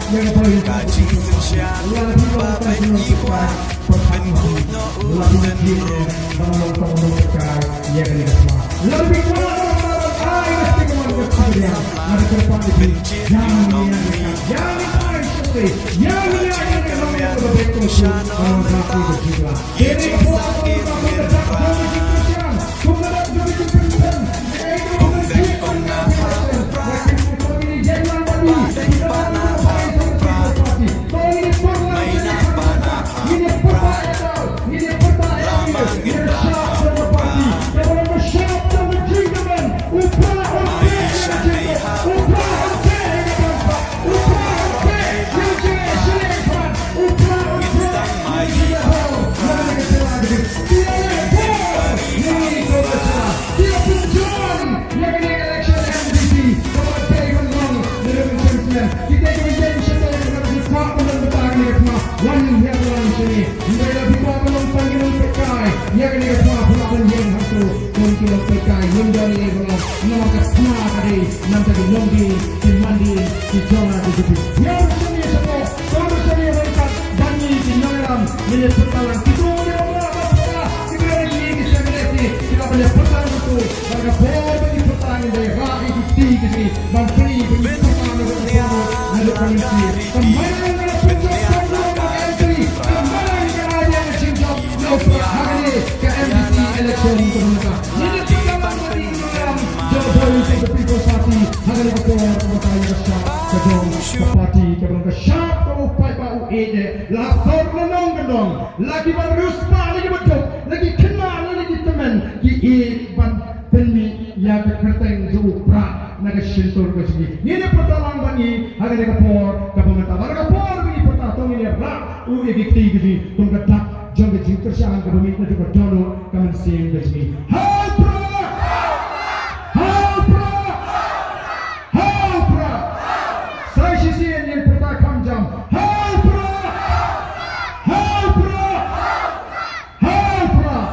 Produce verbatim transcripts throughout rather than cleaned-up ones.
Ka jingsngewsih ba pynïaid, pynkhuid noh u synrum. Pynjynjar noh ïa ki jingkit rangli. Party ka ban ka shap ka u paidbah u ïeit, la sor lynnong kyndong, la ki ban riewspah, la ki ban duk, la ki khynnah, la ki tymmen, ki ïeit ban pynmih ïa ka kyrteng jong u Prah na ka shyntur ka jong ngi. Ngin ïa pyrta lang bad ngi ha kane ka por kaba mynta. Bad ha ka por ba ngi pyrta to ngin ïa rah ruh ïa ki kti ka jong ngi kum ka dak jong ka jingkyrshan kaba mih na ka dohnud ka mynsiem ka jong ngi. Ha u Prah! Ha u Prah! Ha u Prah! Sa shisien ngin pyrta kham jam. Ha u Prah! Ha u Prah! Ha u Prah!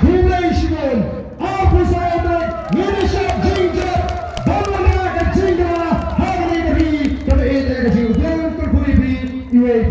Khublei shibun. Arphew saw ngut, ngin ïa shah jingjop ban wanrah ka jingkyrmen ha kane ka ri kaba ïeit ka jong U Blei. Kyrkhu ïa phi iwei